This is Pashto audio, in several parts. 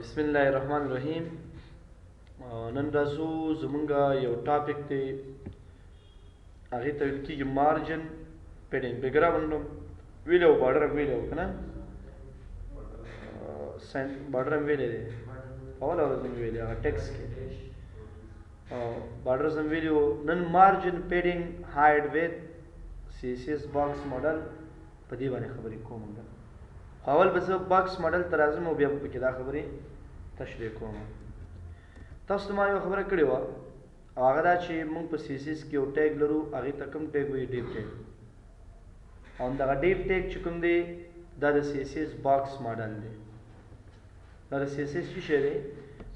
بسم الله الرحمن الرحیم. نن راځو زمونږ یو topic دی، هغې ته ویل کېږي margin padding. Background ویلی او border هم ویلی و که نه؟ border هم ویلی دی، اوله ورځ هم ویلی، هغه ټیکس کې border هم ویلی و. نن margin padding height width CSS box model په دې باندې خبرې کوم. خو اول به زه box model ته راځم او بیا به پکې دا خبرې تشریح کوم. تاسو ته ما یوه خبره کړې وه، او هغه دا چې موږ په CSS کې یو tag لرو، هغې ته کوم tag وایي؟ Div tag. او همدغه div tag چې کوم دی دا د CSS box model دی. دا د CSS څه شی دی؟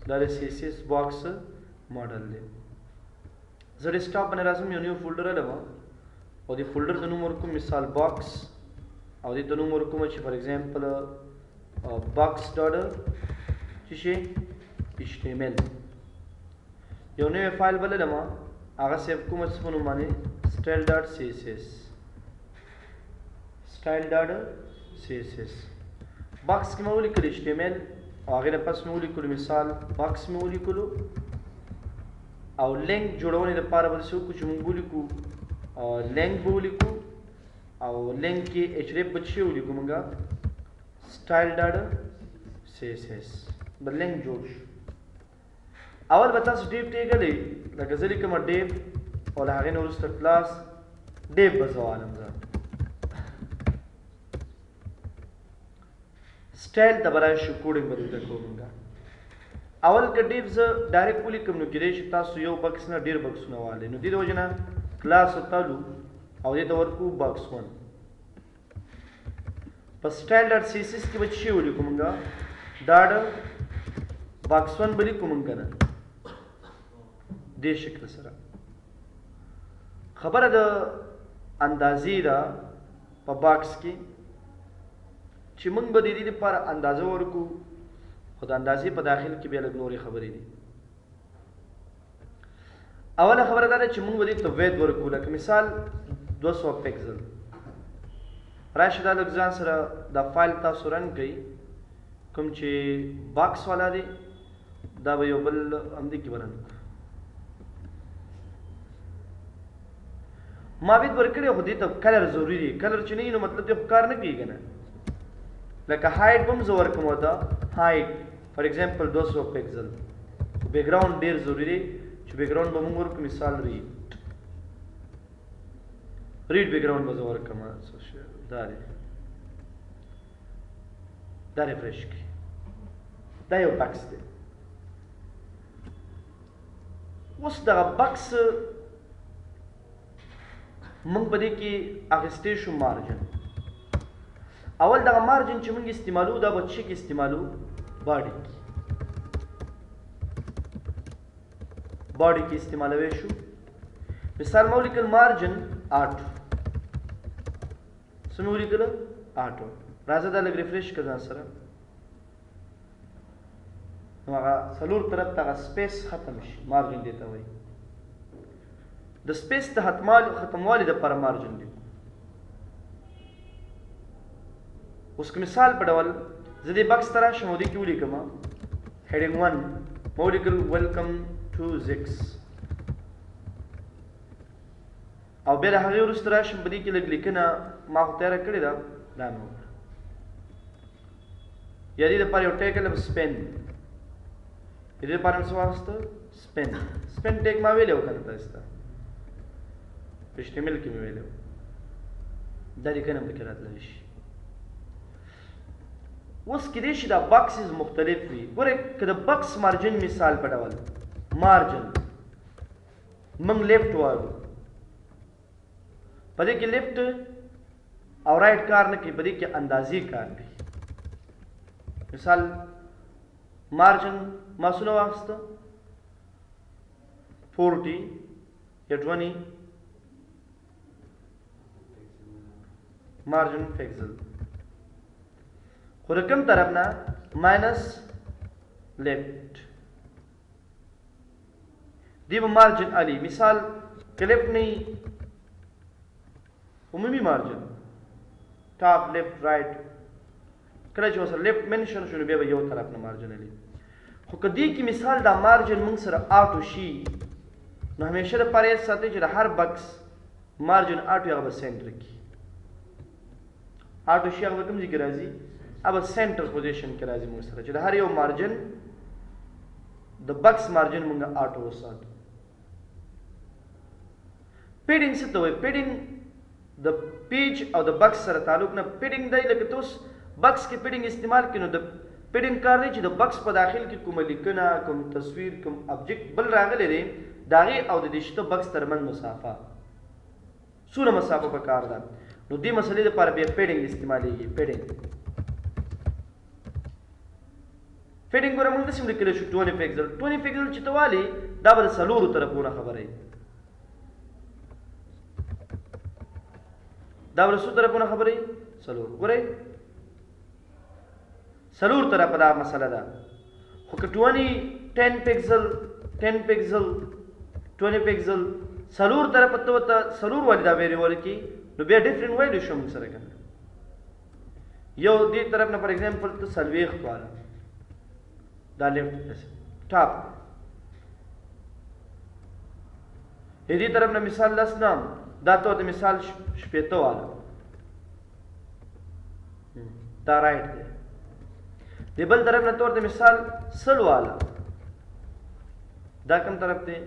دا د CSS box model دی. زه desktop باندې راځم، یو new folder لرم او د folder د نوم ورکوم مثال box، او دې ته نوم ورکوم چې for example box dot څه شی HTML. یو نوی فایل بللم، هغه save کوم چې په نوم باندې style.css، style.css. Box کې مې ولیکل HTML او هغې نه پس مې ولیکلو مثال box مې ولیکلو. او لینک جوړونې دپاره به داسې وکړو چې موږ ولیکو لینک به ولیکو، او لینک کې href به څه ولیکو موږ؟ style.css به لینک جوړ شو. اول به تاسو div tag لئ، لکه زه لیکم div او له هغې نه وروسته class div به زه والم. زه سټایل ته به راشو، coding به دلته کوو موږ. اول که div زه direct ولیکم نو کېدای شي تاسو یو box نه ډېر بکسونه والئ، نو دې د وجې نه کلاس ورته او دې ته ورکو box 1. په style.css کې به څه شی ولیکو موږ؟ dot box 1 به لیکو موږ که نه؟ دې شکل سره خبره د اندازې ده په box کې چې موږ به د دې لپاره اندازه ورکو، خو د اندازې په داخل کې بیا لږ نورې خبرې دي. اوله خبره دا ده چې موږ به دې ته width ورکو، لکه مثال 200 پکسل. راشه دا لږ ځان سره دا فایل تاسو run کړئ، کوم چې box والا دی، دا به یو بل همدې کې به run کړو. ما width ورکړی خو دې ته color ضروري دی، color چې نه وي نو مطلب دې خو کار نه کوي که نه. لکه height به هم زه ورکوم ورته، height for example 200 pixel. Background ډېر ضروري دی چې background به موږ ورکړو مثال red، red background به زه ورکړم. دا دی، دا refresh کړي، دا یو box دی. اوس دغه box موږ په دې کې اخیستی شو margin. اول دغه margin چې موږ استعمالو دا به څه کې استعمالو؟ Body کې، body کې استعمالوی شو. مثال ما ولیکل margin auto، څه مې ولیکل؟ Auto. راځه دا لږ refresh کړه ځان سره، نو هغه څلور طرف ته هغه space ختم شي، margin دې ته وایي. د space د ختموالي دپاره margin دی. اوس که مثال په ډول زه دې box ته راشم او دې کې ولیکم heading 1، ما ولیکل welcome to زکس، او بیا له هغې وروسته راشم په دې کې لږ لیکنه ما خو تیاره کړې ده، دا مې وکړه. یا دې دپاره یو tag لم span، د دې لپاره مې څه واخیسته؟ Span. Span tag ما ویلی و که نه تاسو ته؟ په HTML کې مې ویلی و. دا لیکنه پکې راتللی شي. اوس کېدای شي دا boxes مختلف وي. ګورئ که د box margin مثال په ډول margin موږ left والو، په دې کې left او right کار نه کوي، په دې کې اندازې کار کوي. مثال margin ما څونه واخیسته؟ 40 یا 20 margin pixel، خو د کوم طرف نه؟ Minus left دی به margin علی. مثال که left نه عمومي margin top left right، کله چې ورسره left mention شو نو بیا به یو طرف نه margin علی. خو که دې کې مثال دا مارجن موږ سره آټو شي، نو همیشه لپاره یاد ساتئ چې د هر بکس مارجن آټو هغه به سنټر کې آټو شي. هغه به کوم ځای کې راځي؟ هغه به سنټر پوزیشن کې راځي موږ سره، چې د هر یو مارجن، د بکس مارجن موږ آټو وساتو. پیډینګ څه ته وایي؟ پیډینګ د پیج او د بکس سره تعلق نه پیډینګ دی. لکه ته اوس بکس کې پیډینګ استعمال کړې، نو د پیډینګ کار دی چې د بکس په داخل کې کومه لیکنه، کوم تصویر، کوم ابجیکټ بل راغلی دی، د هغې او د دې شته بکس ترمنځ مسافه څومره مسافه په کار ده. نو دې مسلې لپاره بیا پیډینګ استعمالیږي. پیډینګ ګوره، موږ داسې هم لیکلی شو 20 پیکسل. 20 پیکسل چې ته والي، دا به د څلورو طرفونو خبره وي. دا به د څو طرفونو خبره وي؟ څلور. ګورئ، څلور طرفه دا مسله ده. خو که 20، 10 پیکسل، 10 پیکسل، 20 پیکسل، څلور طرفه ته ورته څلور والي دا ویلي ورکړي، نو بیا ډیفرنټ ویلو شو موږ سره که نه. یو دې طرف نه فار ایگزامپل ته 40 واله، دا لیفټ ټاپ دی. دې طرف نه مثال لس نه، دا ته ورته مثال 60 واله، دا رائټ دی. دی بل طرف نه ته ورته مثال 100 واله، دا کوم طرف دی؟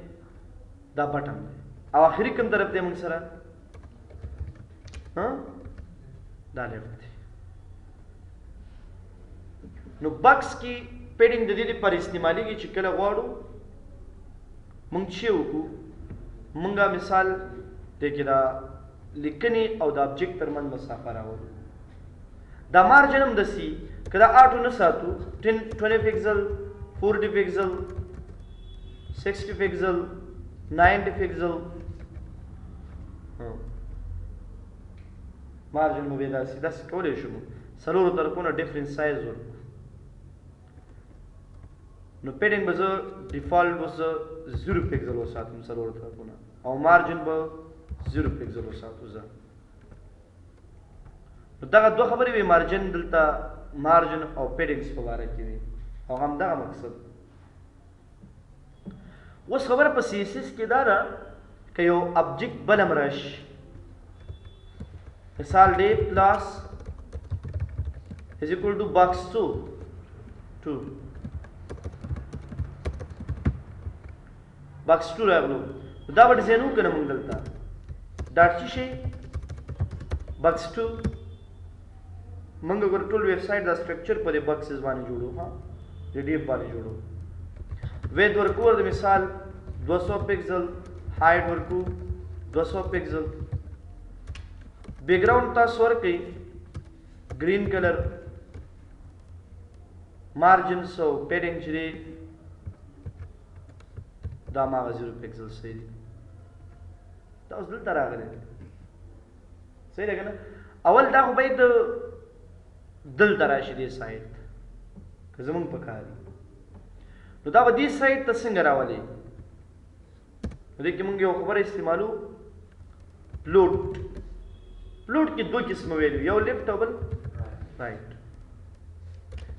دا بټن دی. او اخري کوم طرف دی موږ سره؟ ها، دا لیفټ دی. نو بکس کې پیډینګ د دې لپاره استعمالیږي چې کله غواړو مونږ چې وکړو، مونږه مثال دې کې دا لیکنې او د ابجیکټ ترمنځ مسافه راوړو. دا مارجن هم دسی که دا آټو نه ساتو، 10، 20 پیکسل، 40 پیکسل، 60 پیکسل، 90 پیکسل مارجن مو بیا داسې داسې کولی شو. موږ څلورو طرفونه ډیفرنٹ سایز ورکړو. نو پیډینګ به زه ډیفالت به زه 0 پیکسل وساتم څلورو طرفونه، او مارجن به 0 پیکسل وساتو زه. نو دغه دوه خبرې وي، مارجن دلته، مارجن او پیډینګس په باره کې وي، او هم دغه مقصد. اوس خبره په سی اس اس کې دا ده که یو ابجیکټ بل هم راشي، مثال دی کلاس is equal to box 2 2 باکس 2 راغلو، دا به ډیزاین وکړو موږ دلته ډاټ څه شي باکس 2. موږ ګور ټول ویب سټ دا سټرکچر په دې باکسز باندې جوړو، ها، د ډیپ باندې جوړو. وید ورکو د مثال 200 پیکسل، هایټ ورکو 200 پیکسل، بیک ګراوند تاسو ورکئ گرین کلر، مارجن سو پیډینګ چې دی دا ما 0 پیکسل صحیح دی. دا اوس دلته راغلی دی، صحیح ده که نه؟ اول دا خو باید دلته راشي دې سایډ که زمونږ په کار وي. نو دا به دې سایډ ته څنګه راولي؟ نو دې کې مونږ یو خبره استعمالو، پلوټ. پلوټ کې دوه قسمه ویلو، یو لیفټ او بل رائټ.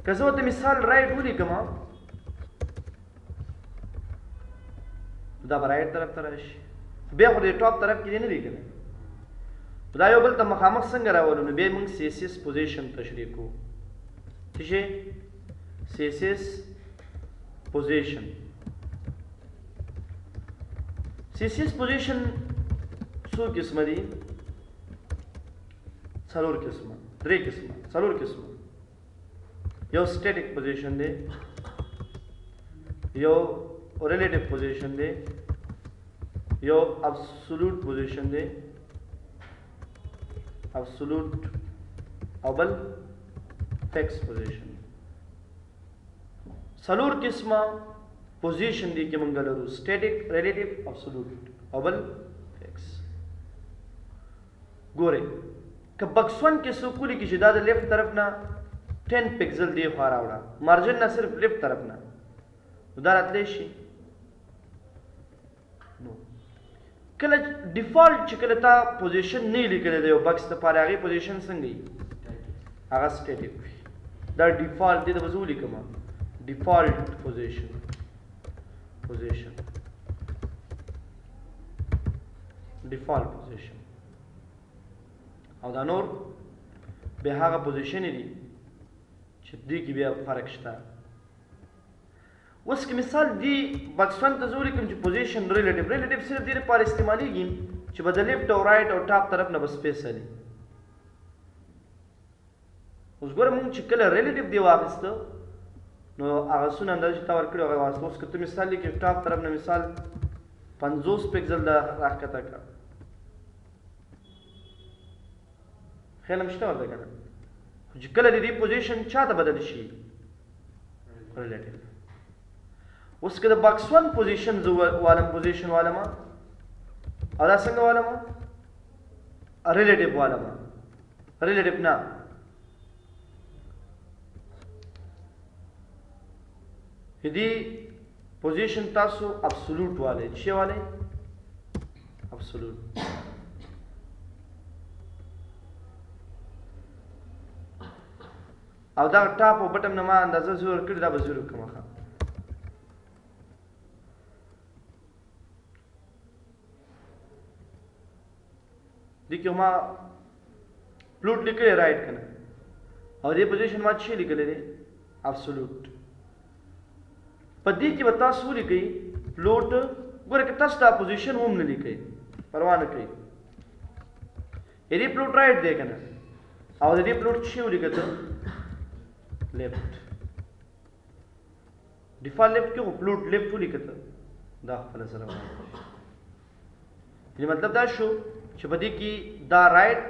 که زه ورته مثال رائټ ولیکم، دا به رائټ طرف ته راشي. بیا خو د ټاپ طرف کې دی نه دی که نه؟ دا یو بل ته مخامخ څنګه راولو؟ نو بیا موږ سی اس اس پوزیشن تشریح کوو. څه شی؟ سی اس اس پوزیشن. سی اس اس پوزیشن څو قسمه دي؟ څلور قسمه، درې قسمه، څلور قسمه. یو سټیټک پوزیشن دی، یو ریلیټیو پوزیشن دی، یو ابسولوټ پوزیشن دی، ابسولوټ، او بل فکس پوزیشن. څلور قسمه پوزیشن دی کې مونږ لرو، سټیټک، ریلیټیو، ابسولوټ او بل فکس. ګورئ، که بکس 1 کې څوک ولیکي چې دا د لیفټ طرف نه 10 پیکسل دی خوا راوړه، مارجن نه، صرف لیفټ طرف نه، نو دا راتلی شي. نو کله ډیفالت چې کله تا پوزیشن نه لیکلی دی یو بکس دپاره، هغې پوزیشن څنګه وي؟ هغه سټیټیک وي. دا ډیفالت دی. دا به زه ولیکم ډیفالت پوزیشن، پوزیشن ډیفالت پوزیشن، او دا نور به هغه پوزیشن دي چې دې کې بیا فرق شته. اوس که مثال دی باکس 1 ته زه ولیکم چې پوزیشن ریلیټیو، ریلیټیو صرف دې لپاره استعمالېږي چې به د لیفټ او رایټ او ټاپ طرف نه به سپیس لري. اوس ګوره مونږ چې کله ریلیټیو دی واخیسته نو هغه څونه اندازه چې تا ورکړې هغه واخیسته. اوس که ته مثال لیکې ټاپ طرف نه مثال 50 پکسل دا راښکته کړه، خیال هم شته ورته که نه؟ خو چې کله د دې پوزیشن چا ته بدل شي ریلیټیو. اوس که د باکس 1 پوزیشن زه والم، پوزیشن والم او دا څنګه والم؟ ریلیټیو والم، ریلیټیو نه دې پوزیشن تاسو ابسولوټ والے، چې والے ابسولوټ. او دا ټاپ او بټم نه ما اندازه زور کړې، دا به زیرو کوم. ښه دې کې ما پلوټ لیکلی رایټ که نه، او دې پوزیشن ما څه لیکلی دی؟ ابسولوټ. په دې کې به تاسو ولیکئ پلوټ. ګوره که تاسو دا پوزیشن هم نه لیکئ پروا نه کوي، دې پلوټ رایټ دی که نه، او د دې پلوټ څه ولیکه ته؟ لیفټ. ډیفالت لیفټ کې خو پلوټ لیفټ ولیکه ته، دا خپله سره وایي. یعنې مطلب دا شو چې په دې کې دا رایټ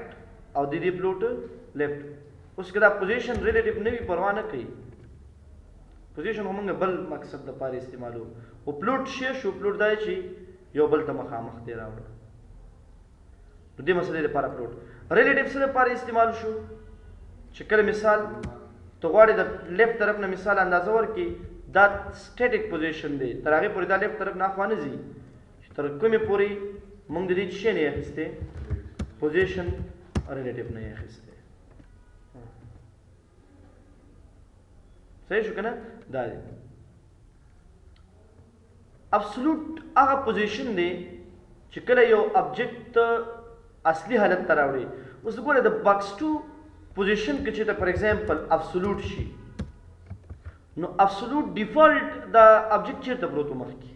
او د دې پلوټ لیفټ. اوس که دا پوزیشن ریلیټیو نه وي پروا نه کوي، پوزیشن خو موږ بل مقصد دپاره استعمالو. خو پلوټ شی شو، پلوټ دا دی چې یو بل ته مخامخ دی راوړه. نو دې مسئلې لپاره پلوټ ریلیټیو څه لپاره استعمال شو؟ چې کله مثال ته غواړې د لیفټ طرف نه مثال اندازه ورکړي، دا سټیټیک پوزیشن دی، تر هغې پورې دا لیفټ طرف نه اخوا نه ځي چې تر کومې پورې موږ د دې څه شی نه یې اخیستی؟ پوزیشن ریلیټیو نه یې اخیستی. صحیح شو که نه؟ دا دی ابسولوټ هغه پوزیشن دی چې کله یو ابجیکټ اصلي حالت ته راوړي. اوس ګوره د باکس 2 پوزیشن کې چې ته فار ایگزامپل ابسولوټ شي، نو ابسولوټ ډیفالت دا ابجیکټ چیرته پروت و؟ مخکې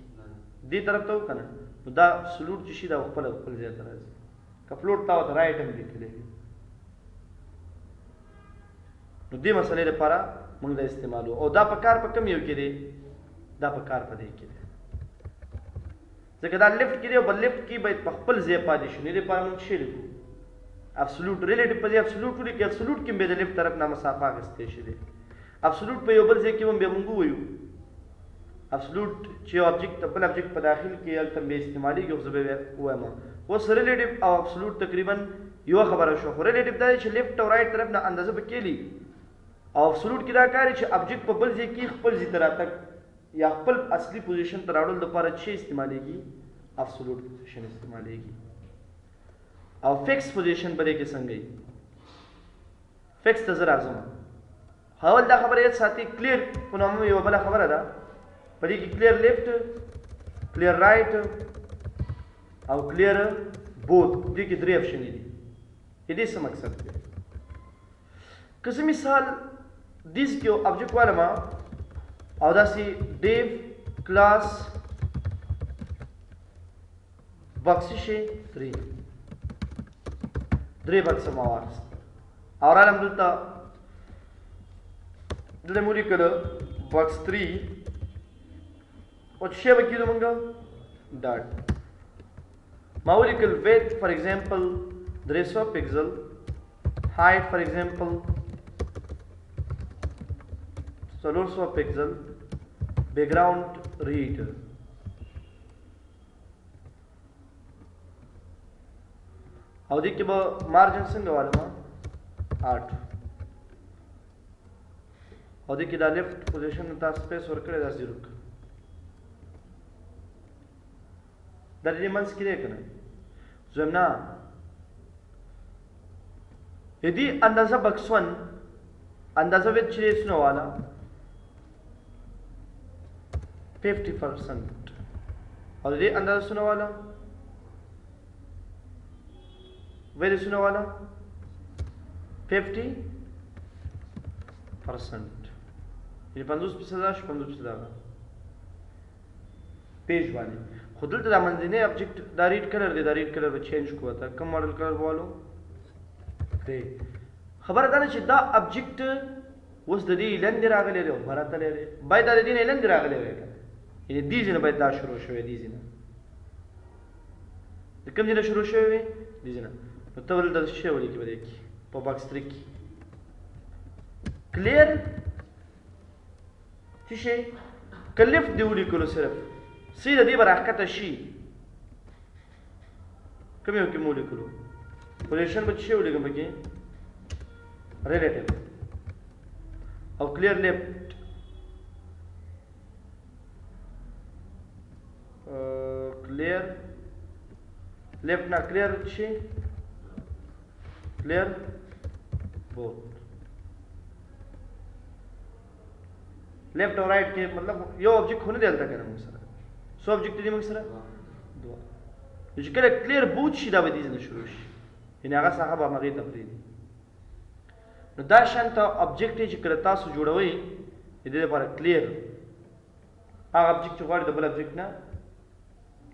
دې طرف ته و که نه؟ نو دا ابسولوټ چې شي دا خپله خپل ځای ته راځي. که فلوټ تا ورته رایټ هم لیکلی وي، نو دې مسئلې لپاره موږ دا استعمالو. او دا په کار په کوم یو کې دی؟ دا په کار په دې کې دی، ځکه دا لیفټ کې دی او په لیفټ کې باید په خپل ځای پاتې شي. نو دې لپاره موږ څه لیکو؟ ابسولوټ. ریلیټیو په ځای ابسولوټ ولیکو. ابسولوټ کې به د لیفټ طرف نه مسافه اخیستی شي دی. ابسولوټ په یو بل ځای کې هم بیا موږ ووایو ابسولوټ چې یو ابجیکټ بل ابجیکټ په داخل کې هلته بیا استعمالېږي، خو زه به بیا ووایم. اوس ریلیټیو او ابسولوټ تقریبا یوه خبره شوه، خو ریلیټیو دا دی چې لیفټ او رایټ طرف نه اندازه پکې لي، او ابسولوټ کې دا کار چې ابجیکټ په بل ځای کې خپل ځای ته راتګ یا خپل اصلي پوزیشن ته راوړلو لپاره چې استعمالېږي ابسولوټ پوزیشن استعمالېږي. او فکس پوزیشن په دې کې څنګه وي؟ فکس ته زه راځم. اول دا خبره یاد ساتي، کلیر په نامه یوه بله خبره ده. په دې کې کلیر لیفټ، کلیر رایټ او کلیر بوت، دې کې درې اپشن دي. د دې څه مقصد دی؟ که زه مثال دیس کې یو ابجیکټ والم او داسې ډیو کلاس باکس شي 3 درې باکس ما واخیست او رالم دلته، دلته مې ولیکل باکس 3 او څه شی به کېدو مونږ ډاټ ما ولیکل ویډ فار ایگزامپل 300 پکسل، هایټ فار ایگزامپل 400 پکسل، بیکګراوند ریډ. او دې کې به مارجن څنګه والم؟ 8. او دې کې دا لیفټ پوزیشن ته سپیس ورکړی، دا 0 کړه. دا دې منځ کې دی که نه؟ زه وایم نه، د دې اندازه بکس 1 اندازه ویت چې دی څونه واله؟ 50% او دې اندازه څونه والا ویل څونه والا 50%، یعنی 50% شو، 50% هغه پیج باندې. خو دلته دا منځنی ابجیکټ دا ریډ کلر دی، دا ریډ کلر به چینج کوو، ته کوم ماډل کلر والو دی. خبره دا ده چې دا ابجیکټ اوس د دې لاندې راغلی دی او بره تللی دی، باید دا د دې نه لاندې راغلی وای که نه، یعنې دې ځای نه باید دا شروع شوی، دې ځای نه د کوم ځای نه شروع شوی وي، دې ځای نه. نو ته دلته څه شی ولیکې په دې کې په باکس 3 کې کلیر څه شی که لفټ دی ولیکلو صرف سیده دې به راښکته شي. کوم یو کې مو ولیکلو پوزیشن به څه شی ولیکم پکې ریلیټیو او کلیر لیفټ کلیر لیفټ نه کلیر شي کلیر بوت لیفټ او رائټ کې مطلب یو ابجیکټ خو نه دی هلته که نه موږ سره څو ابجیکټ دي موږ سره دوه. نو چې کله کلیر بوت شي دا به دې نه شروع شي، یعنې هغه ساحه به همغې ته پرېږدي. نو دا شان ته ابجیکټ چې کله تاسو جوړوئ د دې لپاره کلیر هغه ابجیکټ چې غواړي د بل ابجیکټ نه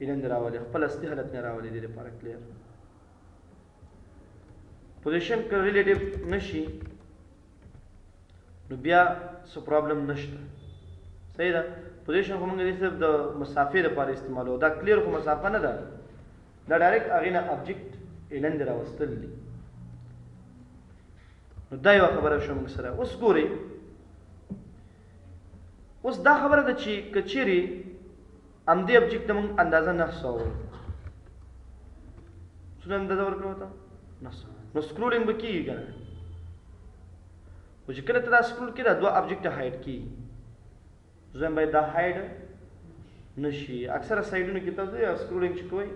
ایلند راولي، خپل اصلي حالت نه راولي، دې لپاره کلیر پوزیشن که ریلیټیو نشي نو بیا څه پرابلم نشته. صحیح ده. پوزیشن خو موږ دې صرف د مسافې لپاره استعمالو، دا کلیر خو مسافه نه ده، دا ډایرکټ هغې نه ابجیکټ ایلند راوستل دي. نو دا یوه خبره شوه موږ سره. اوس ګورئ، اوس دا خبره ده چې که چیرې همدې ابجیکټ ته موږ اندازه 900 ورکړو، څومره اندازه ورکړو ورته 900، نو سکرولینګ به کېږي که نه؟ خو چې کله ته دا سکرول کړې دا دوه ابجیکټ هایډ کېږي، زه باید دا هایډ نشي. اکثره سایډونو کې تاسو یا سکرولینګ چې کوئ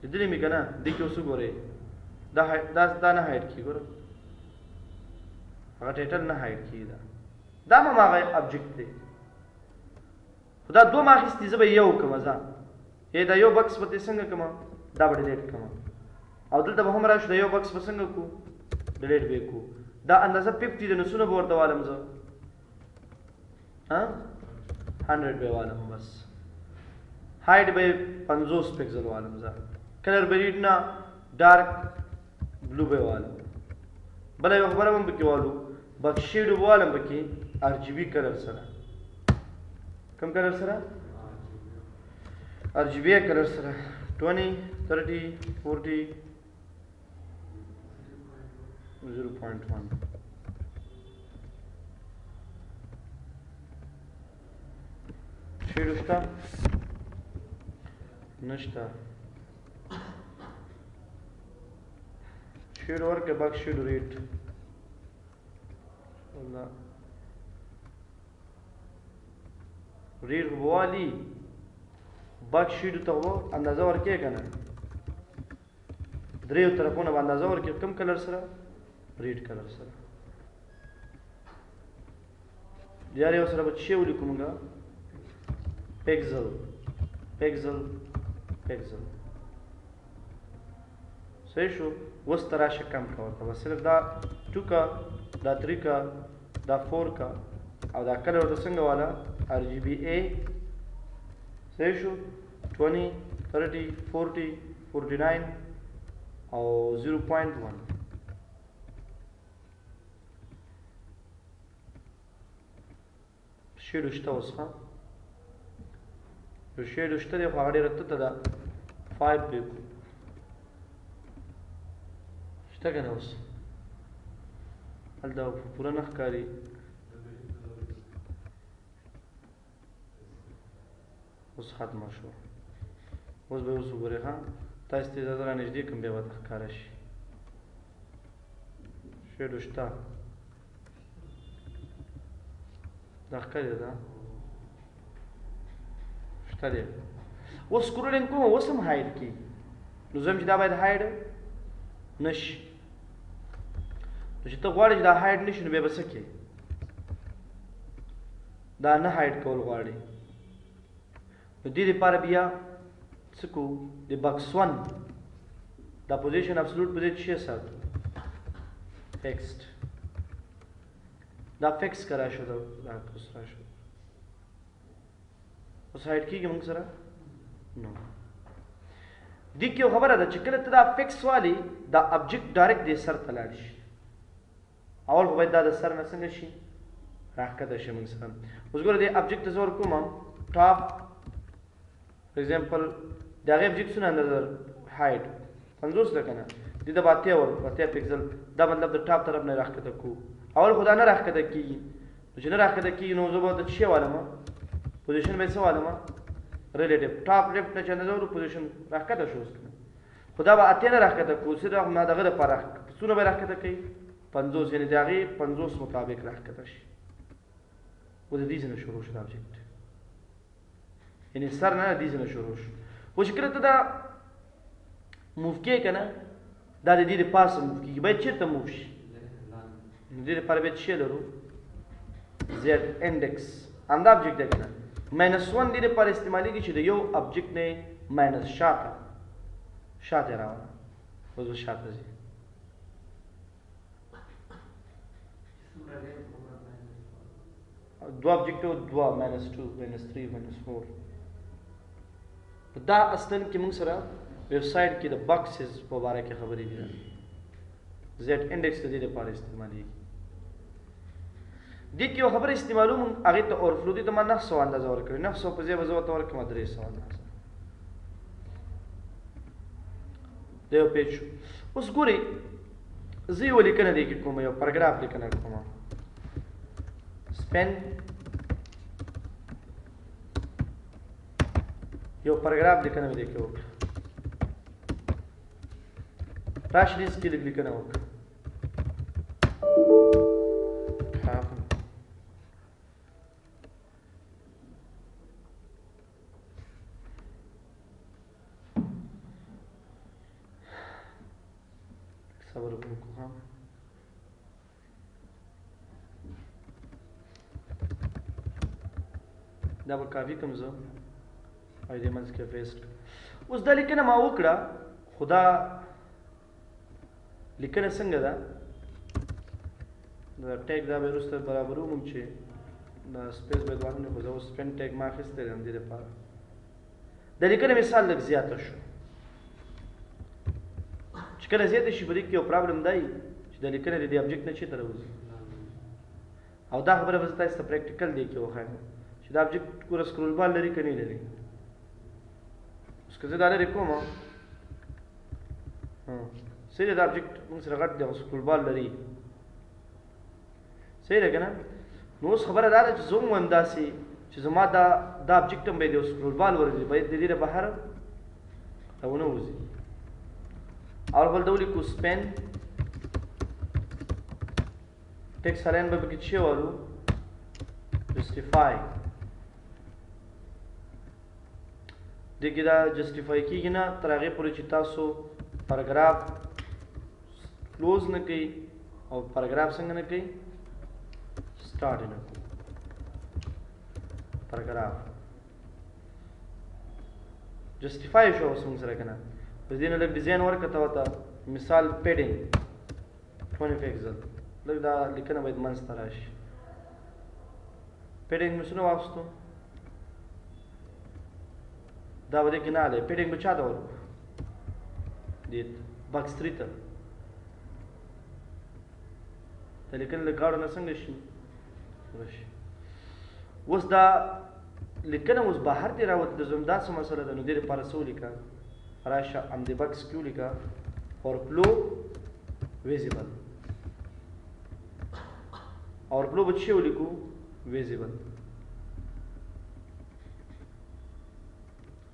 لیدلې مې که نه، دې کې اوس وګورئ دا دا دا نه هایډ کېږي، ګوره هغه ټایټل نه هایډ کېږي، دا دا هم هغه ابجیکټ دی. خو دا دوه ما اخیستي، زه به یې یو کړم، ځه ای دا یو بکس به ترې څنګه کړم، دا به ډیلیټ کړم، او دلته به هم راشو دا یو بکس به څنګه کړو، ډیلیټ به یې کړو. دا اندازه 50 ده، نو څونه به ورته والم زه؟ ها 100 به والم، بس هایټ به 50 پکسل والم زه، کلر به ریډ نه ډارک بلو به والم. بله یوه خبره هم پکې والو، بکس شیډو به والم پکې ار جي بي کلر سره. کوم کلر سره؟ ار جي بي کلر سره 20 30 40 0.1. شیډو شته؟ نشته. شیډو ورکړه، باکس شیډو ریټ والله ریټ خو به والي، باکس شیډو ته خو اندازه ورکې که نه، دریو طرفونه به اندازه ورکې، کوم کلر سره؟ ریډ کلر سره. یار یو سره به څه ولیکو موږ؟ پکسل پکسل پکسل. صحیح شو. اوس ته راشه کم که ورته، بس صرف دا 2 کا، دا 3 کا، دا 4 کا، او دا کلر ورته څنګه والا ار جي بي ای. صحیح شو. 20 30 40 49 او 0.1. شیډو شته اوس؟ ښه یو شیډو شته دی، خو هغه ډېره تته ده، 5 به کړو. شته که نه؟ اوس هلته پوره نه ښکاري. اوس ختمه شوه. اوس به اوس وګورئ، ښه تاسو ته زه رانږدې کړم، بیا به ورته ښکاره شي. شیډو شته، دا ښکلې ده، شته دی. اوس سکرولینګ کوم، اوس هم هایډ کېږي، نو زه چې دا باید هایډ نه شي. نو چې ته غواړې چې دا هایډ نه شي، نو بیا به څه کوې؟ دا نه hide کول غواړي. نو دې لپاره بیا څه کوو؟ د box 1 دا position absolute په دې چې ساتو fixed، دا fix کرا شو، دا اوس را شو، اوس hide کېږي موږ سره. نو دې کې یو خبره ده چې کله ته دا fix والي دا object direct دې سر ته لاړ شي. اول خو باید دا د سر نه څنګه شي راښکته شي موږ سره. اوس ګوره دې object ته زه ورکوم top، for example د هغې object څونه اندازه height 50 ده که نه، دې ته به 80 ورکړو، 80 پکسل. دا مطلب د top طرف نه راښکته کوو. اول خو دا نه راښکته کېږي، نو چې نه راښکته کېږي نو زه به ورته څه والم، position به یې څه والم، relative top left نه چې اندازه ورکړو position راښکته شو اوس که نه. خو دا به 80 نه راښکته کوو، صرف ما دغه دپاره څونه به یې راښکته کوي 50، یعنې د هغې 50 مطابق راښکته شي. و د دې ځای نه شروع شو دا object، یعنې سر نه د دې ځای نه شروع شو. خو چې کله ته دا move کې که نه، دا د دې د پاسه move کېږي، باید چېرته move شي؟ نو دې لپاره باید څه لرو؟ z index همدا object دی که نه. minus 1 دې لپاره استعمالېږي چې د یو object نه minus شاته شاته راوړه، اوس به شاته ځي. دوه object دوه minus 2 minus 3 minus 4. دا اصلا کې موږ سره ویب سایټ کې د boxes په باره کې خبرې دي. z index د دې لپاره استعمالېږي. دې کې یو خبره استعمالو موږ هغې ته overflow، دې ته ما 900 اندازه ورکړې، 900 په ځای به زه ورته ورکړم 300 اندازه. دا یو page شو. اوس ګورئ زه یوه لیکنه دې کې کوم، یو پاراګراف لیکنه کوم، span یو پاراګراف لیکنه مې دې کې وکړه. راشي دې کې لږ لیکنه وکړه. صبر وکړو. دا به کافي کوم زه او دې منځ کې paste. اوس دا لیکنه ما وکړه، خو دا لیکنه څنګه ده؟ دا tag دا به وروسته برابرو موږ چې دا space باید وانه، خو زه اوس span tag ما اخیستی دی همدې لپاره. د لیکنې مثال لږ زیاته شو، چې کله زیاته شي په دې کې یو problem دی چې د لیکنې د دې object نه چېرته راوځي. او دا خبره به زه تاسو ته practical دی کې وښایم چې دا object ګوره scroll bar لري که نه لري. اوس که زه دا لرې کوم، صحیح دی، دا object موږ سره غټ دی خو scroll bar لري، صحیح ده که نه؟ نو اوس خبره دا ده چې زه هم وایم داسې چې زما دا object هم باید یو scroll بار ورځي، باید د دې نه بهر راونه وځي. اول بل ته ولیکو span text align به پکې څه والو، justify. دې کې دا justify کېږي نه تر هغې پورې چې تاسو پاراګراف close نه کوئ او پاراګراف څنګه نه کوئ، start نه کوئ. پاراګراف justify شو اوس موږ سره که نه. په دې نه لږ design ورکړه ته ورته، مثال padding 20 پکسل، لږ دا لیکنه باید منځ ته راشي. padding مې څونه واخیستو، دا به دې کې نه دی. padding به چا ته ورکړو؟ دې ته، box 3 ته. د لیکنې له غاړو نه څنګه شي راشي. اوس دا لیکنه اوس بهر دې راوتې ده، زموږ دا څه مسله ده؟ نو دې لپاره څه ولیکه، راشه همدې box کې ولیکه overflow visible. overflow به څه ولیکو؟ visible.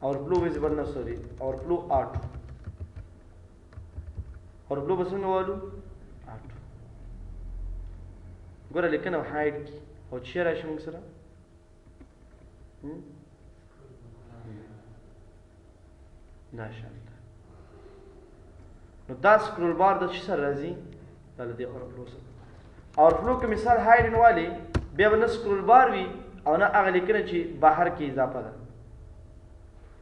overflow visible نه، sorry، overflow auto. overflow به څنګه والو؟ auto. ګوره لیکنه hide کړي او چې راشي موږ سره دا شان ده. نو دا scroll bar د څه سره راځي؟ دا له دې overflow سره. overflow که مثال hide نه والي، بیا به نه scroll bar وي او نه هغه لیکنه چې بهر کې اضافه ده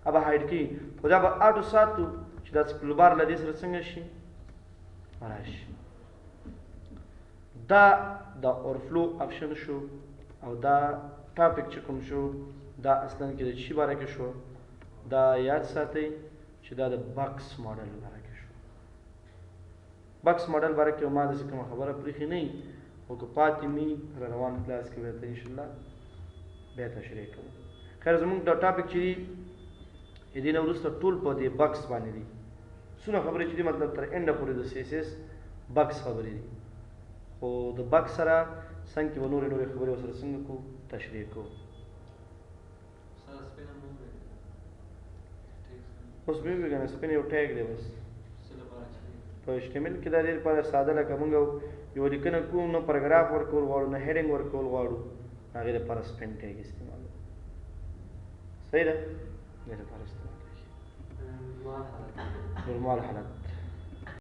هغه hide کوي، خو دا به auto ساتو چې دا scroll bar له دې سره څنګه شي راشي. دا د overflow option شو او دا topic چې کوم شو دا اصلا کې د چی باره کې شو، دا یاد ساتئ چې دا د box model باره کې شو. box model باره کې ما داسې کومه خبره پرېښې نه، خو که پاتې مي را روان کلاس کې به انشاءالله بیا تشریح کوم. خیر، زموږ دا topic چې دي دې نه وروسته ټول په دې box باندې دي، څونه خبرې چې دي مطلب تر end ه پورې د CSS box خبرې دي، خو د box سره څنګه کې به نورې نورې خبرې ورسره څنګه کوو تشریح کوو. اوس به وي کنه، span یو tag دی بس په HTML کې. دا دې لپاره ساده، لکه موږ یو لیکنه کوو نو پاراګراف ورکول غواړو نه heading ورکول غواړو، هغې لپاره span tag استعمالو. صحیح ده، دې لپاره استعمال کیږي normal حالت.